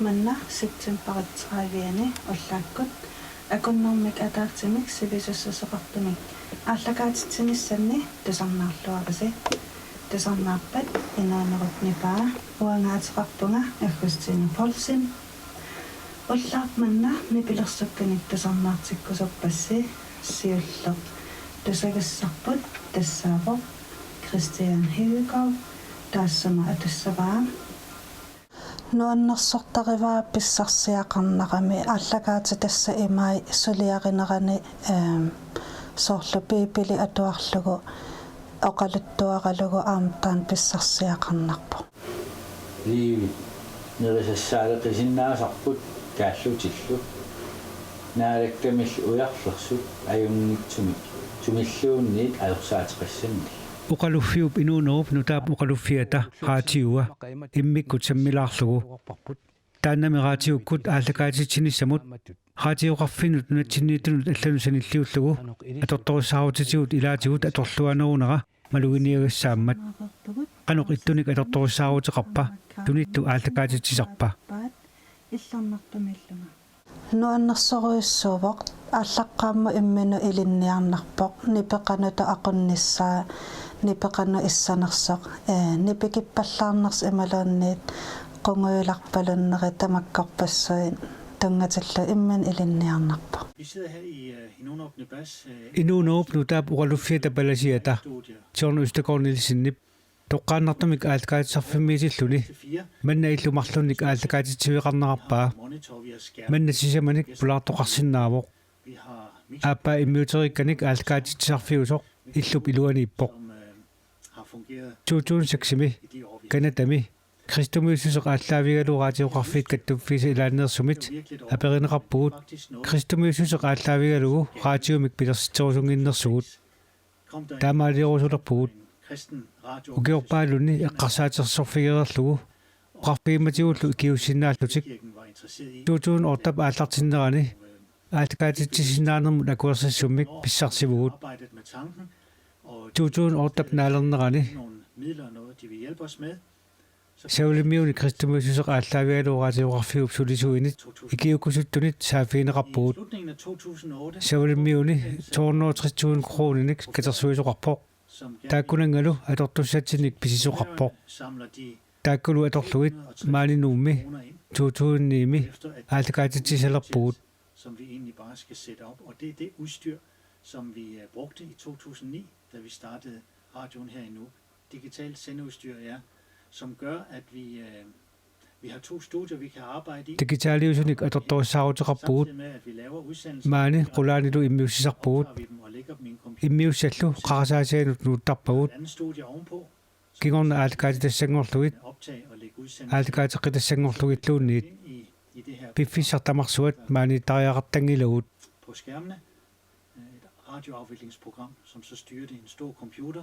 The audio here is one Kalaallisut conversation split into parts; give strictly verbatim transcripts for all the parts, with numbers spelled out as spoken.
Manna septembarip tredivianni ullaakkut akunnermik ataatsimik sivisussuseqartumik aallakaatitsinissanni tusarnaarluarisi. Tusarnaarpat inuunerup nipaa, uanga ateqarpunga Augustine Poulsen. Ullaaq manna nipilersukkanik tusarnaartikkusuppassi, siulleq tusagassarput tassaavoq Christian Hedegaard, taassuma atussavaa: Nuannersortarivara pissarsiaqarnerani, aallakaatitassat imai suliarinerani, ehm, soorlu Biibili atuarlugu oqaluttuaralugu aamma taanna pissarsiaqarnarpoq. Liivit nerisassaaleqisinnaasarput kaallutillu. Naalakkamillu ujarlersut ajunngitsumik sumilluunniit ajorsaateqassannillu. Oqaluffiup inuunerup nutaap oqaluffiata raatiua immikkut sammilaarlugu. Taannami raatiukkut aallakaatitsinissamut raatioqarfinnut nunatsinniittunut allanut sanilliullugu atortorissaarutitigut ilaatigut atorluarnerunera maluginiagassaammat. Qanoq ittunik atortorissaaruteqarpa, sunitta aallakaatitsisarpa? Illarnartumillunga. Nuannersorujussuuvoq, aallaqqaammut imminut ilinniarnarpoq, nipi qanoq aqunnissaa, nipi qanoq issanersoq, ee, nipikippallaarnersoq imaluunniit qungujularpalunneri tamakkorpassuit tunngatillugu imminut ilinniarnarpoq. Vi sidder her i, øh, Inuunerup Nutaap oqaluffiata palasiata John Østergaard Nielsenip toqqaannartumik aallakaatitsisarfimmiitilluni manna illu marlunnik aallakaatitsiveqarnerarpaa. Manna sisamanik pulaartoqarsinnaavoq. Aappaa immiuteriikkanik aallakaatitsisarfiusoq illup iluaniippoq. To tusind seksimi Canadami kristumiussuseq aallaavigalugu raatioqarfiit kattuffiisa ilaanneersumit aperineqarpugut kristumiussuseq aallaavigalugu raatiumik pilersitserusunnginnersugut. Taamaaliorusulerpugut. Ukiorpaalunni eqqarsaatersorfigereerlugu oqarfigimmatigullu ikiuussinnaallutik. To tusind otte aallartinnerani aallakaatitsisinnaanermut akuersissummik pissarsivugut. To tusind otte naalernerani Savalimmiuni kristumiussuseq aallaavigalugu raatioqarfiup sulisuinit ikiuukkusuttunit saaffigineqarpugut. Savalimmiuni to hundrede og tres tusind kroninik katersuisoqarpoq. Taakkunanngalu atortussatsinnik pisisoqarpoq. Taakkulu atorlugit maani Nuummi to tusind ni-mi aallakaatitsissalerpugut. Som vi egentlig bare skal sætte op, og det er det udstyr, som vi, øh, brugte i to tusind ni, da vi startede radioen her i Nuuk. Digitalt sendeudstyr, ja, som gør, at vi, øh, vi har to studier, vi kan arbejde i. Digitaaliusunik atortorissaaruteqarpugut. Samtidig med, at vi laver udsendelserne, maani qulaanilu immiussisarpugut, optager vi dem og lægger dem i en computer. Immiussallu qarasaasianut nuuttarpagut. Et andet studie ovenpå. Kingorna aallakaatitassanngorlugit, aallakaateqqitassanngorlugilluunniit. Piffissaq tamarsuat maaniittariaqartanngilagut. På skærmene, øh, et radioafviklingsprogram, som så styrer det, en stor computer,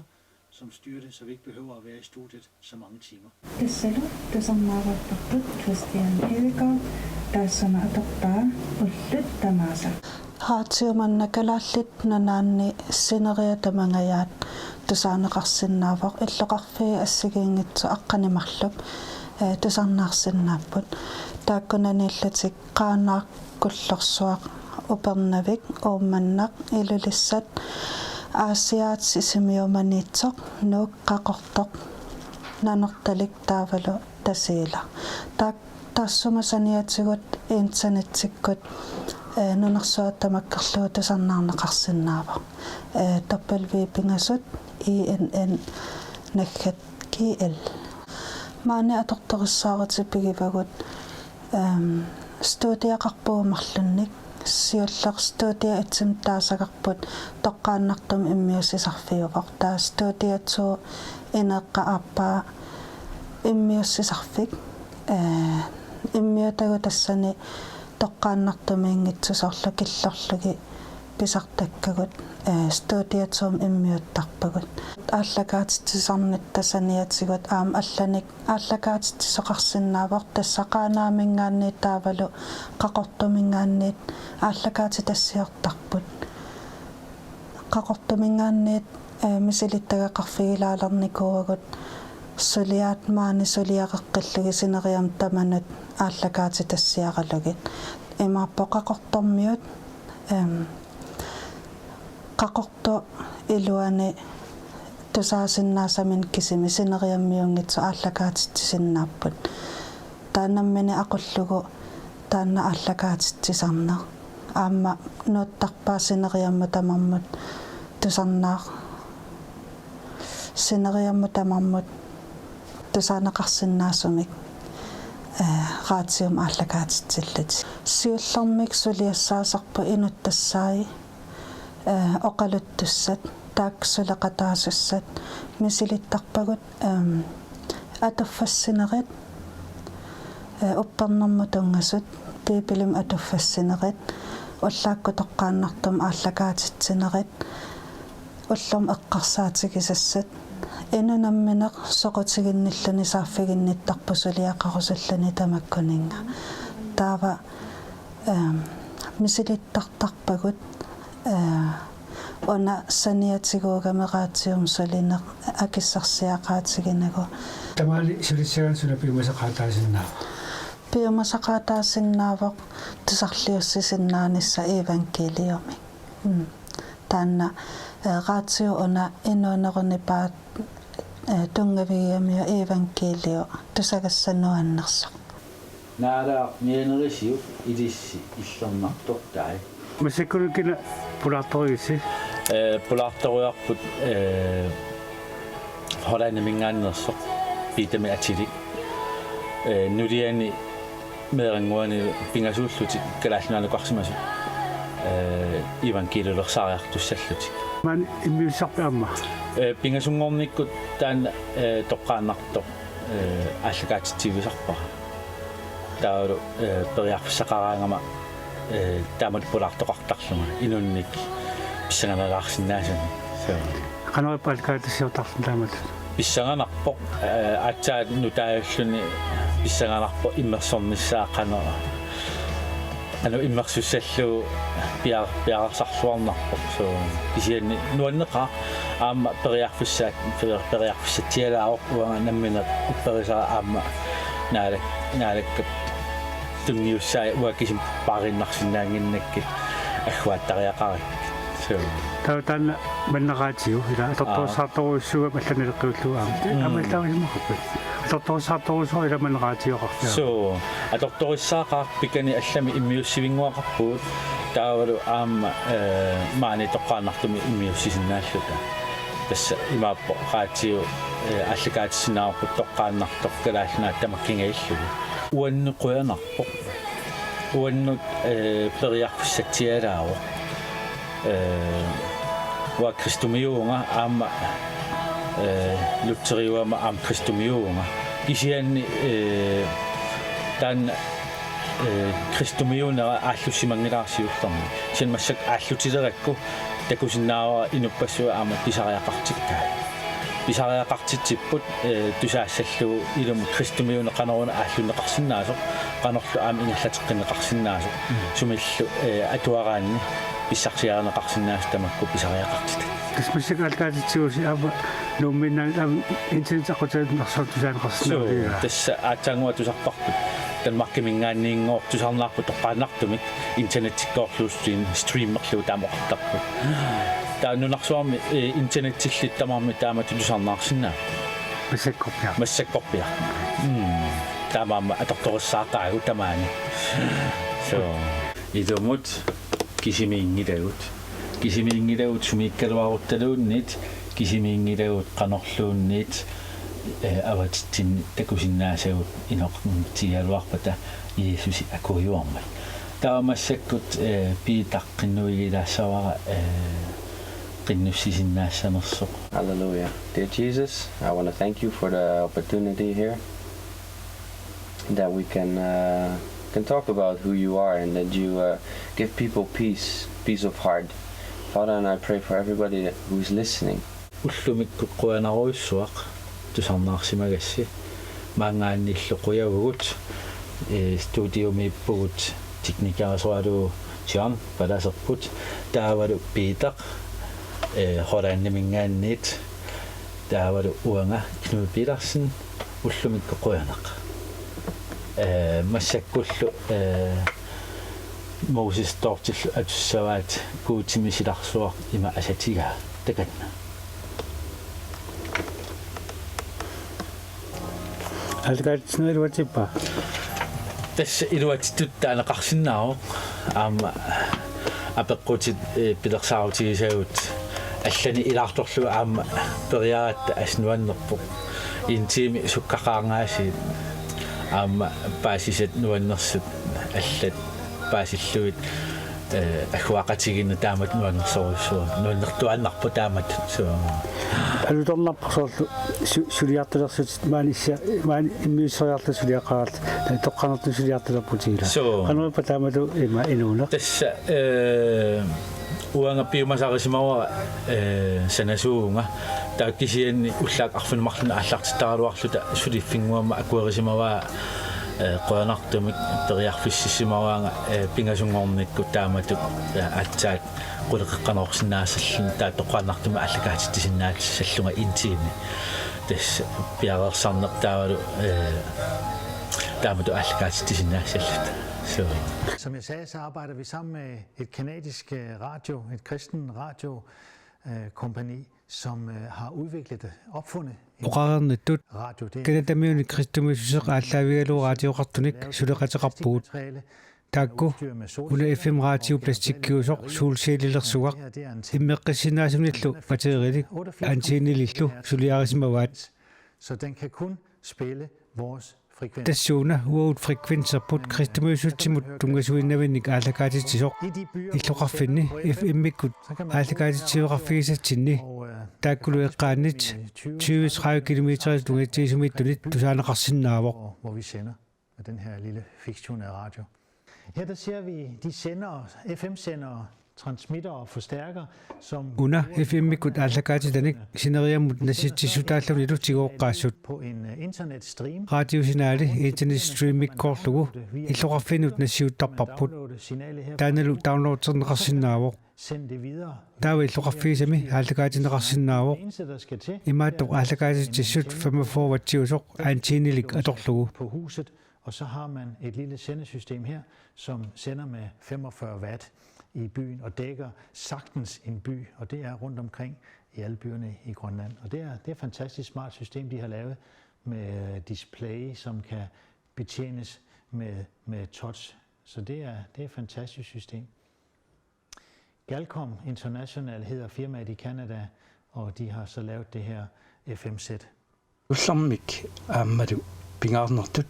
som styrer det, så vi ikke behøver at være i studiet så mange timer. Tassalu tusarnaareerparput Christian Hedegaard, taassuma atorpaa ullut tamaasa. Raatiu manna Kalaallit Nunaanni sineriak tamangajaat tusaaneqarsinnaavoq, illoqarfiit assigiinngitsut aqqaneq-marluk, ee, tusarnaarsinnaapput. Taakkunaniillutik Qaanaaq, Kullorsuaq, Upernavik, Uummannaq, Ilulissat, Aasiaat, Sisimiut, Maniitsoq, Nuuk, Qaqortoq, Nanortalik taavalu Tasiilaq. Taak-, taassuma saniatigut internettikkut, ee, nunarsuaq tamakkerlugu tusarnaarneqarsinnaavoq. Ee, W pingasut I N N naggat G L. Maani atortorissaarutit pigivagut, ehm, studiaqarpugut marlunnik. Siulleq studia etimi taasagarput toqqaannartumik immiussisarfiuvoq. Taava studia to ineeqqap aappaa immiussisarfik. Ee, immiutagut tassani toqqaannartumiinngitsut, soorlu killorlugit pisartakkagut, ee, studia to-mi immiuttarpagut. Aallakaatitsisarnitta saniatigut aamma allanik aallakaatitsisoqarsinnaavoq, tassa Qaanaaminngaanniit taavalu Qaqortuminngaanniit aallakaatitassiortarput. Qaqortuminngaanniit, ee, misilittagaqarfigilaalernikuuagut Suliaat maani suliareqqillugit sineriammi tamanut aallakaatitassiaralugit. Imaappoq Qaqortormiut, em, Qaqortoq iluani tusaasinnaasaminnik kisimi sineriammiunngitsoq aallakaatitsisinnaapput. Taanna nammineq aqullugu taanna aallakaatitsisarneq. Aamma nuuttarpaat sineriammut tamarmut tusarnaar-, sineriammut tamarmut tusaaneqarsinnaasumik, eh, raatiumi aallakaatitsillutik. Siullermik suliassaasarput inuttassaat, eh, oqaluttussat, taakku suleqataasussat, misilittarpagut, em, atuffassinerit, eh, uppernermut tunngasut, Biibilimik atuffassinerit, ullaakkut toqqaannartumik aallakaatitsinerit, ullumi eqqarsaatigisassat, inuk nammineq soqutiginnilluni saaffiginnittarpoq suliaqarusulluni tamakkuninnga. Taava, em, misilittartarpagut, eh, una saniatiguugami raatiumi sulineq akissarsiaqaatiginagu. Tamaani sulissagaanni suna piumasaqaataasinnaava? Piumasaqaataasinnaavoq tusarliussisinnaanissaq evangeliumi. Mm. Taanna, eh, raatiup una inuunerunipaat, eh, tunngavigigamiuk evangeliu tusagassat nuannersoq. Naalaaq mianerisiuk ilissi illernartortai. Massakkut kina pulaartorigitsi? Eh, pulaartoriarput, eh, Hollandiminngaanneersoq Piitami atilik. Eh, nuliani meerannguani pingasuullutik Kalaallit Nunaannukarsimasut, eh, evangeliulersaariartussallutik. Maani immiussisarpit aamma? Eh, pingasunngornikkut taanna, eh, toqqaannartoq, eh, aallakaatitsivisarpara. Taavalu, eh, periarfissaqaraangama, eh, taamatut pulaartoqartarlunga inunnik pissanganalaarsinnaasunik. So. Qanoq ippa aallakaatitsisortarluni taamatut? Pissanganarpoq, eh, aatsaat nutaajulluni pissanganarpoq immersornissaa qanoq, qanoq immersussallugu pia-, piareersarluarnarpoq. So, kisianni nuanneqaaq aamma periarfissaat, per-, periarfissatsialaavoq uanga nammineq upperisara aamma Naalak-, Naalakkap tunniussai uanga kisimi paariinnarsinnaannginnakkit agguaattariaqarakkit. So. Taava taanna manna raatiup ila atortorissaartorujussuugami allanut naleqqiullugu aamma. Mm. Aamma illaavisimaqarpat. Atortorissaartorujussuaq ila manna raatiup oqarfigaara. So, atortorissaaqaaq pikani allami immiussivinnguaqarpugut. Taavalu aamma, eh, maani toqqaannartumik immiussisinnaalluta. Tassa imaappoq raatiu, eh, aallakaatitsisinnaavoq toqqaannartoq Kalaallit Nunaat tamakkingajallugu. Uannut qujanarpoq. Uannut, eh, periarfissatsialaavoq. Eh, uanga kristumiuuvunga aamma, eh, lutheriuama aamma kristumiuuvunga. Kisianni, eh, taanna, eh, kristumiuunera aallussimanngilara siullermik. Kisianni massakkut aallutilerakku takusinnaavara inuppassuit aamma pisariaqartikkaat. Pisariaqartitsipput, eh, tusaassallugu ilumut kristumiuuneq qanoruna aallunneqarsinnaasoq, qanorlu aamma ingerlateqqinneqarsinnaasoq, mm, sumillu, eh, atuaraanni pissarsiarineqarsinnaasoq tamakku pisariaqartitat. Tassa massakkut aallakaatitsigusi aamma Nuummiinnaanngitsoq aamma internet aqqutigalugu tusaaneqarsinnaanngilaq. Suu, tassa aatsaannguaq tusarparput. Danmarkiminngaanniinngooq tusarnaarput toqqaannartumik. Internettikkoorlugu stream-, streamerlugu taama oqartarput. Taava nunarsuarmi, eh, internettillit tamarmik taamatut tusarnaarsinnaapput. Massakkorpiaq. Massakkorpiaq. Mm. Taamaammat atortorissaaqaagut tamaani. So. Ilumut kisimiinngilagut. Kisimiinngilagut sumiikkaluaruttaluunniit, kisimiinngilagut qanorluunniit, eh, avatitsinni takusinnaasagut inoqarnitsigigaluarpata Jiisusi akujuarmat. Taava massakkut, eh, Piitaq qinnuigilaassavara, eh, qinnussisinnaassanersoq. Hallelujah. Dear Jesus, I want to thank you for the opportunity here that we can, uh, can talk about who you are and that you, uh, give people peace, peace of heart. Father, and I pray for everybody who is listening. Ullumikkut qujanarujussuaq tusarnaarsimagassi. Maanngaanniillu qujavugut, eh, studiomiippugut teknikerisoralugu John palaserput. Taavalu Piitaq, eh, Hollandiminngaanniit. Taavalu uanga Knud Petersen, ullumikkut qujanaq. Ee, massakkullu, ee, Moses Dorthillu atussavaat Guutimi silarsuaq ima asatigaa takanna. Aallakaatitsineq iluatsippa? Tassa iluatsitut taaneqarsinnaavoq. Aamma apeqqutit, ee, pilersaarutigisagut allanik ilaartorlugu aamma periaratta assut nuannerpoq. En time sukkaqaarngaasiit aamma paasisat nuannersut allat paasillugit, ee, agguaqatigiinneq taamatut nuannersorujussuuvoq. Nuannertuaannarpoq taamatut. Suu. Alutornarpoq soorlu su-, suliartulersutit maani issa-, maani immiusseriarlutit suliaqarlutit. Toqqaannartumik suliartulerputit ilaa. Suu. Qanoq ippa taamatut ima inuuneq? Tassa, ee, uanga piumasarisimavara, ee, sanasuuvunga. Taava kisianni ullaakkut arfineq-marlunut aallartittaraluarluta suliffinnguamik akuerisimavara, ee, qujanartumik periarfississimavaanga, ee, pingasunngornikkut taamatut, ee, aatsaat qulit qeqqanoorsinnaassallugu taava toqqaannartumik aallakaatitsisinnaassallugu en time. Tassa piareersarneq taavalu, ee, taamatut aallakaatitsisinnaassalluta. Suu. Som jeg sagde, så arbejder vi sammen med et canadisk, øh, radio, et kristen radio, øh, kompagni, som, øh, har udviklet, øh, opfundet en Oqareernittut radio. Det er Canadamiunit kristumiussuseq aallaavigalugu radioqartunik suleqateqarpugut. Materiale, der er Taakku udstyret med una solceller F M-radio og plastikkiusoq solcellelersuaq, det her, det er antenne. Immeqqissinnaasunnillu batterilik antennilillu suliarisimavaat. Så den kan kun spille vores frekvens. Tassuuna uagut frekvenserput kristumiussutsimut tunngasuinnavinnik aallakaatitsisoq. Illoqarfinni F M-ikkut aallakaatitsiveqarfigisatsinni taakkulu eqqaanni tyve tredive kilometer tungaatigut isumiittunit tusaaneqarsinnaavoq. Hvor, hvor vi sender med den her lille fikstunnede radio. Her der ser vi de sendere, F M-sendere, transmitter og forstærker, som Una F M-ikkut aallakaatitanik sineriammut nassitsissutaallunilu tigooqqaassut. På en, øh, internetstream. Radiosignaali internetstreamikkoorlugu illoqarfinnut nassiuttarparput. Taannalu downloaderneqarsinnaavoq. Send det videre. Taava illoqarfigisami aallakaatinneqarsinnaavoq. Det eneste, der skal til, imaattoq aallakaatitsissut femogfyrre wattiusoq antennilik atorlugu. På huset, og så har man et lille sendesystem her, som sender med femogfyrre watt i byen og dækker sagtens en by, og det er rundt omkring i alle byerne i Grønland. Og det er, det er et fantastisk smart system, de har lavet med display, som kan betjenes med, med touch. Så det er, det er et fantastisk system. Galcom International hedder firmaet i Canada, og de har så lavet det her F M-sæt. Ullarmik aammalu pingaarnertut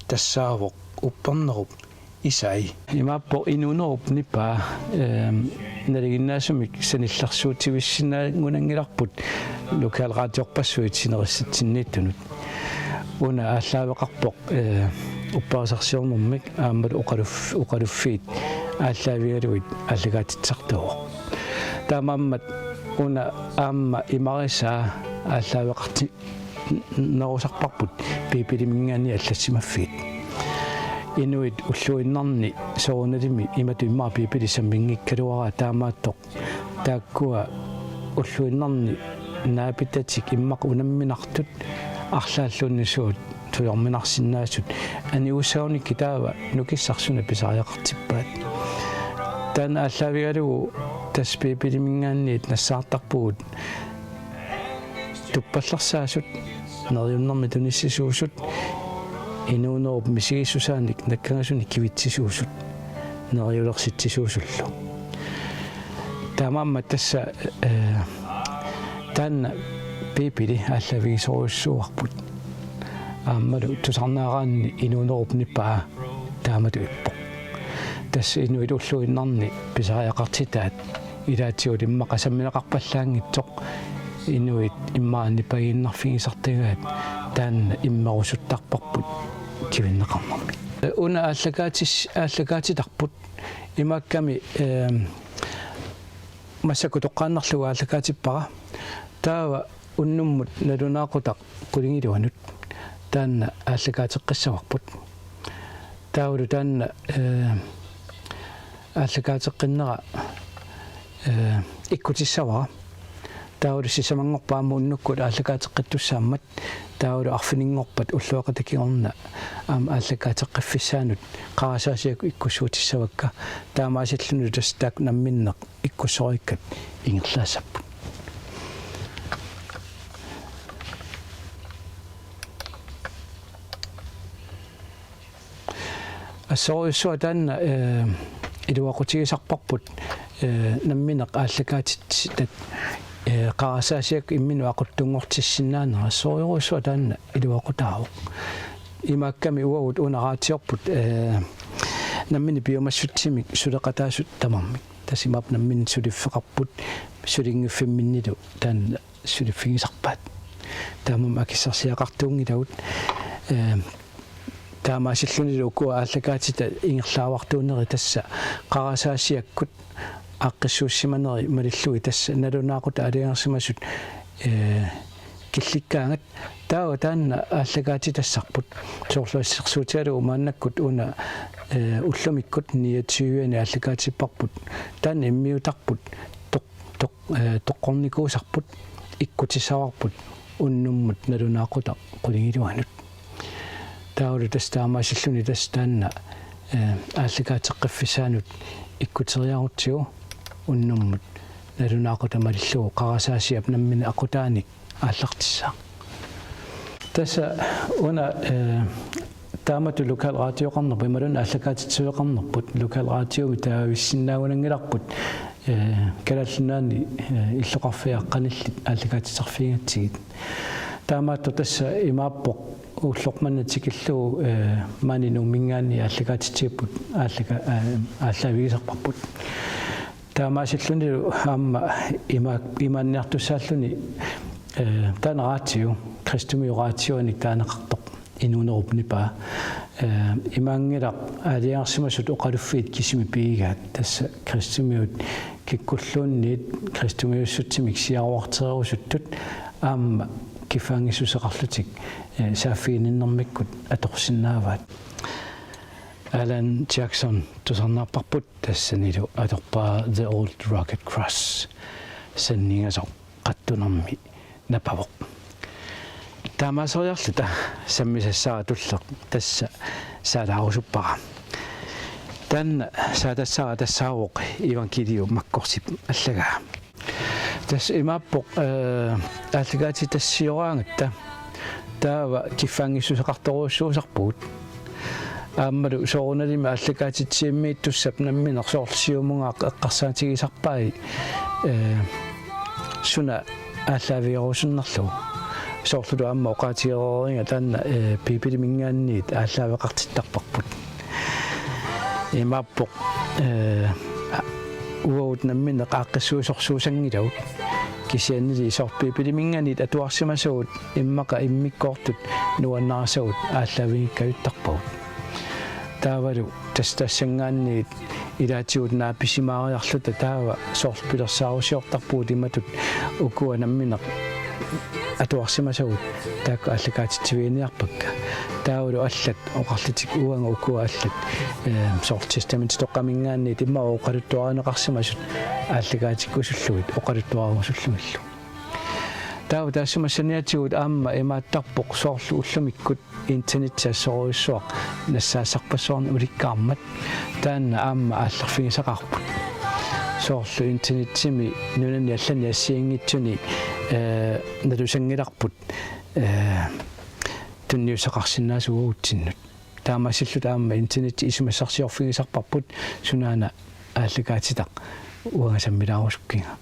tassaavoq uppernerup isai. Imaappoq inuunerup nipaa, ehm, nalinginnaasumik sanillersuutivissinnaangunanngilarput lokalradiorpassuit sinerissatsinniittunut. Una aallaaveqarpoq, eh, upperisarsiornermik aammalu oqaluf-, oqaluffiit aallaavigalugit aallakaatitsisartuuvoq. Taamaammat una aamma imarisaa aallaaveqarti-, nerusarparput Biibiliminngaanniit allassimaffiit. Inuit ulluinnarni soorunalimi imatut immaqa Biibili samminngikkaluaraa taamaattoq. Taakkua ulluinnarni naapitatik immaqa unamminartut arlaalluunniit suut tujorminarsinnaasut anigussagunikkit taava nukissaq suna pisariaqartippaat. Taanna aallaavigalugu tassa Biibiliminngaanniit nassaartarpugut tuppallersaasut, neriunnermik tunissisuusut, inuunerup misigissusaanik nakkangasunik kivitsisuusut, neriulersitsisuusullu. Taamaammat tassa, eh, taanna Biibili aallaavigisorujussuuarput. Aammalu tusarnaaraanni inuunerup nipaa taamatut ippoq. Tassa inuit ulluinnarni pisariaqartitaat ilaatigut immaqa sammineqarpallaanngitsoq inuit immaqa nipagiinnarfigisartagaat taanna immerusuttarparput kivinneqarnermik. Una aallakaatis-, aallakaatitarput imaakkami, ehm, massakkut toqqaannarlugu aallakaatippara. Taava unnummut nalunaaqutaq qulingiluanut taanna aallakaateqqissavarput. Taavalu taanna, eh, aallakaateqqinnera, eh, ikkutissavara. Taavalu sisamanngorpat aamma unnukkut aallakaateqqittussaammat, taavalu arfininngorpat ulloqeqqata kingorna aamma aallakaateqqiffissaanut qarasaasiakkut ikkussutissavakka, taamaasillunilu tassa taakku namminneq ikkussorikkat ingerlaassapput. Assorujussuaq taanna, eh, iluaqutigisarparput, eh, namminneq aallakaatitsitat, eh, qarasaasiakkut imminut aquttunngortissinnaanera, assorujussuaq taanna iluaqutaavoq. Imaakkami uagut una raatiorput, eh, namminneq piumassutsimik suleqataasut tamarmik. Tassa imaappoq namminneq suliffeqarput, sulinngiffimminnilu taanna suliffigisarpaat. Taamaammat akissarsiaqartuunngilagut, eh, taamaasillunilu ukua aallakaatitat ingerlaavartuunerit tassa qarasaasiakkut aaqqissuussimaneri malillugit tassa nalunaaqutaq aalajangersimasut, eh, killikkaangat, taava taanna aallakaatitassarput. Soorlu assersuutigalugu maannakkut una, eh, ullumikkut niogtyve-ani aallakaatipparput. Taanna immiutarput toq-, toq-, eh, toqqornikuusarput, ikkutissavarput unnummut nalunaaqutaq qulingiluanut. Taavalu tassa taamaasilluni tassa taanna, eh, aallakaateqqiffissaanut ikkuteriarutsigu unnummut nalunaaqutaq malillugu qarasaasiap nammineq aqutaanik aallartissaaq. Tassa una, eh, taamatut lokalradioqarnerput imaluunniit aallakaatitsisoqarnerput, lokalradiomi taavissinnaagunanngilarput, eh, Kalaallit Nunaanni, eh, illoqarfiit qanillit aallakaatiterfigigatsigit. Taamaattoq tassa imaappoq ulloq manna tikillugu, eh, maani Nuumminngaanniit aallakaatitsigapput aallaka-, eh, aallaavigisarparput. Taamaasillunilu aamma ima-, imaanniartussaalluni, eh, taanna radio, kristumiut radioanik taaneqartoq Inuunerup Nipaa. Eh, imaanngilaq aalajangersimasut oqaluffiit kisimik pigigaat, tassa kristumiut kikkulluunniit kristumiussutsimik siaruartererusuttut aamma kiffaanngissuseqarlutik, eh, saaffiginninnermikkut atorsinnaavaat. Alan Jackson tusarnaarparput, tassanilu atorpaa The Old Rugged Cross, sanningasoq qattunermi napavoq. Taamaaseriarluta sammisassara tulleq tassa saalaarusuppara. Taanna saatassara tassaavoq Evangeliu Markusip allagaa. Tassa imaappoq, eh, aallakaatitassioragatta taava kiffaanngissuseqartorujussuusarpugut. Aammalu soorunalimi aallakaatitsimmiittussap nammineq soorlu siumunngaaq eqqarsaatigisarpai, eh, suna aallaavigerusunnarlugu. Soorlulu aamma oqaatigereeriga taanna, eh, Biibiliminngaanniit aallaaveqartittarparput. Imaappoq, eh, uagut namminneq aaqqissuisorsuusanngilagut. Kisiannili soorlu Biibiliminngaanniit atuarsimasagut immaqa immikkoortut nuannarisagut aallaavigikkajuttarpagut. Taavalu tassa tassanngaanniit ilaatigut naapisimaariarluta taava soorlu pilersaarusiortarpugut imatut ukua namminneq atuarsimasagut taakku aallakaatitsiviginiarpakka. Taavalu allat oqarlutik uanga ukua allat, eh, soorlu Testamentitoqqaminngaanniit immaqa oqaluttuarineqarsimasut aallakaatikkusullugit oqaluttuarusullugillu. Taava taassuma saniatigut aamma imaattarpoq soorlu ullumikkut internetti assorujussuaq nassaassarpassuarnik ulikkaarmat taanna aamma aallerfigisaqaarput. Soorlu internetimi nunani allani assigiinngitsuni, eh, nalusanngilarput, eh, tunniussaqarsinnaasut uagutsinnut. Taamaasilluta aamma internetti isumassarsiorfigisarparput sunaana aallakaatitaq uanga sammilaarusukkiga.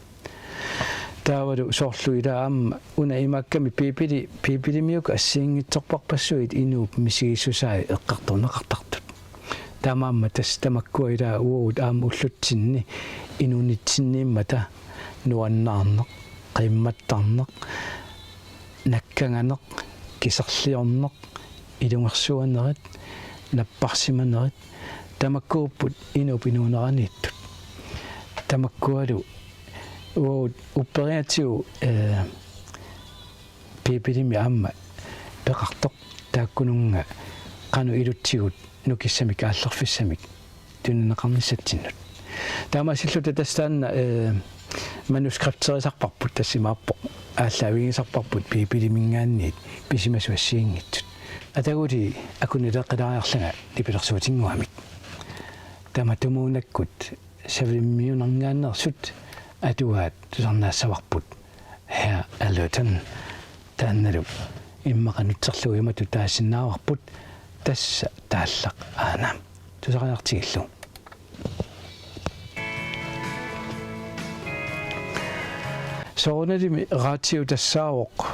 Taavalu soorlu ila aamma una imaakkami Biibili, Biibilimi uku assigiinngitsorpassuit inuup misigissusai eqqartorneqartartut. Taamaammat tassa tamakkua ila uagut aamma ullutsinni inuunitsinniimmata nuannaarneq, qiimmattarneq, nakkanganeq, kiserliorneq, ilungersuanerit, napparsimanerit, tamakkuupput inuup inuuneraniittut. Tamakkualu uagut upperigatsigu, eh, Biibilimi aamma peqartoq taakkununnga qanoq ilutsigut nukissamik aallerfissamik tunineqarnissatsinnut. Taamaasilluta tassa taanna, eh, Manuskripterisarparput, tassa imaappoq aallaavigisarparput Biibiliminngaanniit pisimasut assigiinngitsut. Ataguli akunileqqilaariarlanga nipilersuutinnguamik. Tamatumuunakkut Savalimmiunerngaanneersut atugaat tusarnaassavarput Herr Allerton. Taannalu immaqa nutserlugu imatut taasinnaavarput, tassa Taallaq Aana. Tusariartigillu. Soorunalimi radio tassaavoq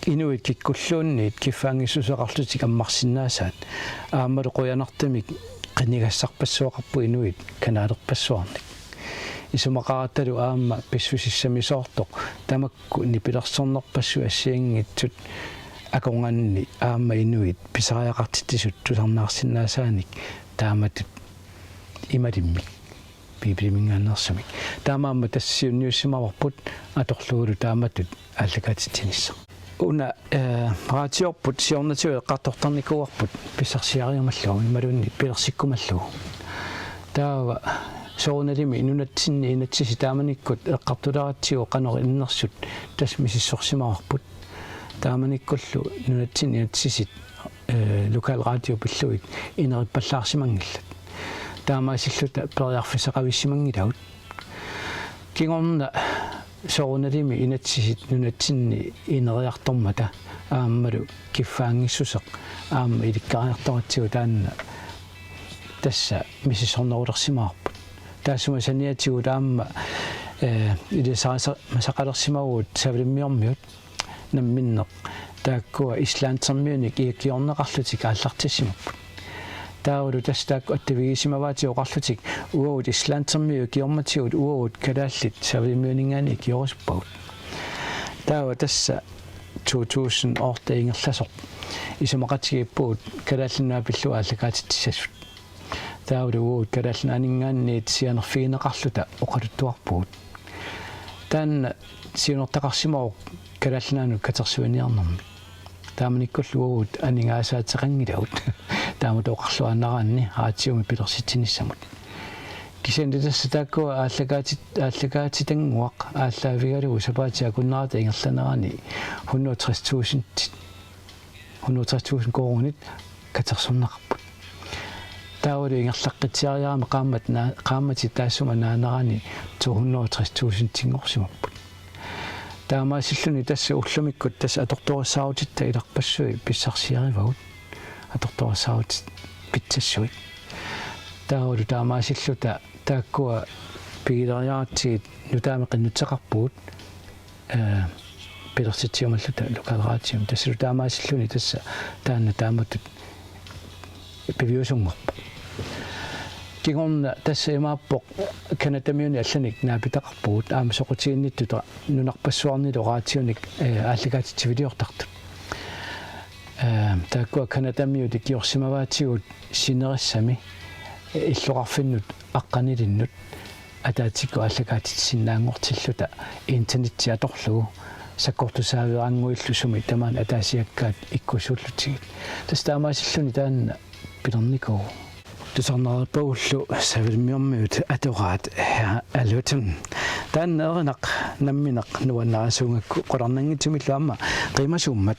inuit kikkulluunniit kiffaanngissuseqarlutik ammarsinnaasaat, aammalu qujanartumik qinigassarpassuaqarpoq inuit kanalerpassuarnik. Isumaqarattalu aamma pissusissamisoortoq tamakku nipilersornerpassuit assigiinngitsut akornanni aamma inuit pisariaqartitsisut tusarnaarsinnaasaanik taamatut imalimmik Biibiliminngaanneersumik. Taamaammat tassa siunniussimavarput atorlugulu taamatut aallakaatitsinissaq. Una, eh, radiorput siornatigut eqqartortarnikuuarput pissarsiariumallugu imaluunniit pilersikkumallugu. Taava soorunalimi nunatsinni inatsisit taamanikkut eqqartuleratsigu qanoq innersut tassa misissorsimavarput. Taamanikkullu nunatsinni inatsisit, eh, lokalradio pillugit inerippallaarsimanngillat. Taamaasilluta periarfissaqavissimanngilagut. Kingorna soorunalimi inatsisit nunatsinni ineriartormata aammalu kiffaanngissuseq aamma ilikkariartoratsigu taanna tassa misissornerulersimavarput. Taassuma saniatigut aamma, eh, ilisarisa-, masaqalersimavugut Savalimmiormiut namminneq taakkua islandimiunik ikiorneqarlutik aallartissimapput. Taavalu tassa taakku attavigisimavaatigut oqarlutik uagut islandimiut ikiormatigut uagut kalaallit Savalimmiuninngaanniit ikiorusuppagut. Taava tassa to tusind otte ingerlasoq isumaqatigiippugut Kalaallit Nunaat pillugu aallakaatitsissasut. Taavalu uagut Kalaallit Nunaanninngaanniit sianerfigineqarluta oqaluttuarpugut. Taanna siunertaqarsimavoq Kalaallit Nunaannut katersuiniarnermik. Taamanikkullu uagut aningaasaateqanngilagut. Taamatut oqarluaannaraanni raatiumi pilersitsinissamut. Kisianni tassa taakkua aallakaatit-, aallakaatitannguaq aallaavigalugu sapaatit akunnerata ingerlanerani hundrede og tres tusind, hundrede og tres tusind koruunit katersorneqarput. Taavalu ingerlaqqitsiariarami qaammat naa-, qaammatit taassuma naanerani to hundrede og tres tusindinngorsimapput. Taamaasilluni tassa ullumikkut tassa atortorissaarutitta ilarpassui pissarsiarivagut. Atortorissaarutitut pitsassuit. Taavalu taamaasilluta taakkua pigileriaratsigit nutaamik qinnuteqarpugut, eh, pilersitsiumalluta lokalradiomi. Tassalu taamaasilluni tassa taanna taamatut piviusunngorpoq. Kingorna tassa imaappoq Canadamiuni allanik naapitaqarpugut aamma soqutiginnittuta nunarpassuarnilu raatiunik, eh, aallakaatitsiviliortartut. Eh, taakkua Canadamiut ikiorsimavaatigut sinerissami, eh, illoqarfinnut aqqanilinnut ataatsikkut aallakaatitsisinnaanngortilluta internetti atorlugu sakkortusaaveerannguillu sumi tamaani ataasiakkaat ikkussuullutsigit. Tassa taamaasilluni taanna pilernikuuvoq. Tusarnaarpagullu Savalimmiormiut atoraat Herr Allerton. Taanna erinaq nammineq nuannarisuugakku qularnanngitsumillu aamma qiimasuummat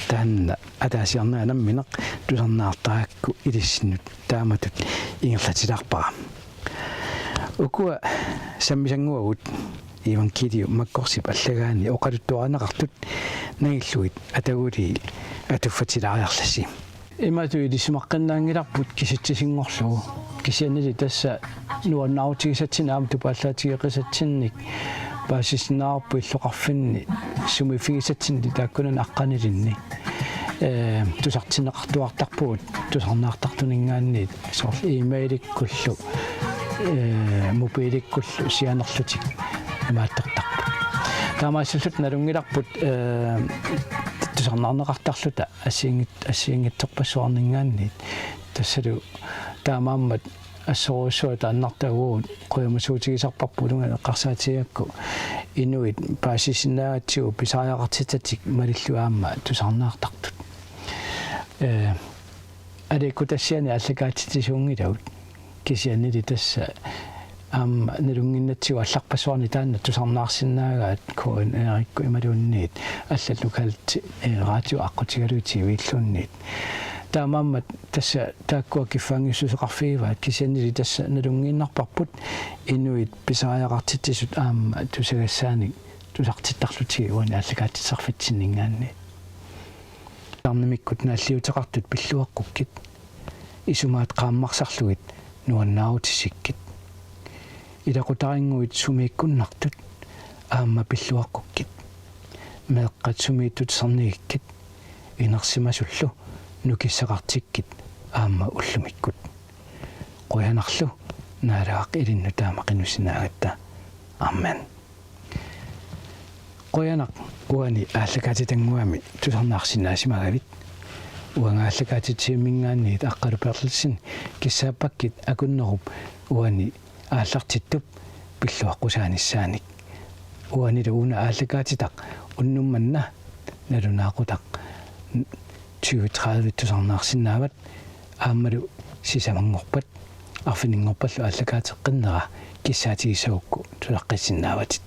taanna ataasiarnanga nammineq tusarnaartarakku ilissinnut taamatut ingerlatilaarpara. Ukua sammisannguagut Evangeliu Markusip allagaani oqaluttuarineqartut nangillugit atagulii atuffatsilaariarlassi. Imatut ilisimaqqinnaanngilarput kisitsisinngorlugu. Kisiannili tassa nuannaarutigisatsinnik aamma tupaallaatigeqisatsinnik paasisinnaavarput illoqarfinni sumiiffigisatsinnik taakkunani aqqanilinni. Eh, tusartinneqartuartarpugut tusarnaartartuninngaanniit soorlu e-mailikkullu, eh, mobilikkullu sianerlutik imaattortarput. Taamaasilluta nalunngilarput, eh, tusarnaarneqartarluta assigiinngit-, assigiinngitsorpassuarninngaanniit. Tassalu taamaammat assorujussuaq taannartaa uagut qujamasuutigisarparput ullumi eqqarsaatigigakku inuit paasisinnaagatsigu pisariaqartitatik malillugit aamma tusarnaartartut. Eh, aliikkutassiani aallakaatitsisuunngilagut kisiannili tassa aamma nalunnginnatsigu allarpassuarni taanna tusarnaarsinnaagaat K N R-ikkut imaluunniit allat lokalt, eh, radio aqqutigalugit T V-lluunniit. Taamaammat tassa taakkua kiffaanngissuseqarfigivaat, kisiannili tassa nalunngiinnarparput inuit pisariaqartitsisut aamma tusagassaanik tusartittarlutigit uani aallakaatitsisarfitsinninngaanniit. Tarnimikkut naalliuteqartut pilluaqqukkit, isumaat qaammarsarlugit nuannaarutisikkit. Ilaqutarinnguit sumiikkunnartut aamma pilluaqqukkit. Meeqqat sumiittut tusarnigikkit, inersimasullu nukissaqartikkit aamma ullumikkut. Qujanarlu Naalaaq ilinnut taama qinusinaagatta. Amen. Qujanaq uani aallakaatitannguami tusarnaarsinnaasimagavit. Uanga aallakaatitsivimminngaanniit Aqqalu Berthelsen kissaappakkit akunnerup uani aallartittup pilluaqqusaanissaanik. Uanilu una aallakaatitaq unnuk manna nalunaaqutaq tyve tredive tusarnaarsinnaavat, aammalu sisamanngorpat arfininngorpallu aallakaateqqinnera kissaatigissagukku tulaqqissinnaavat.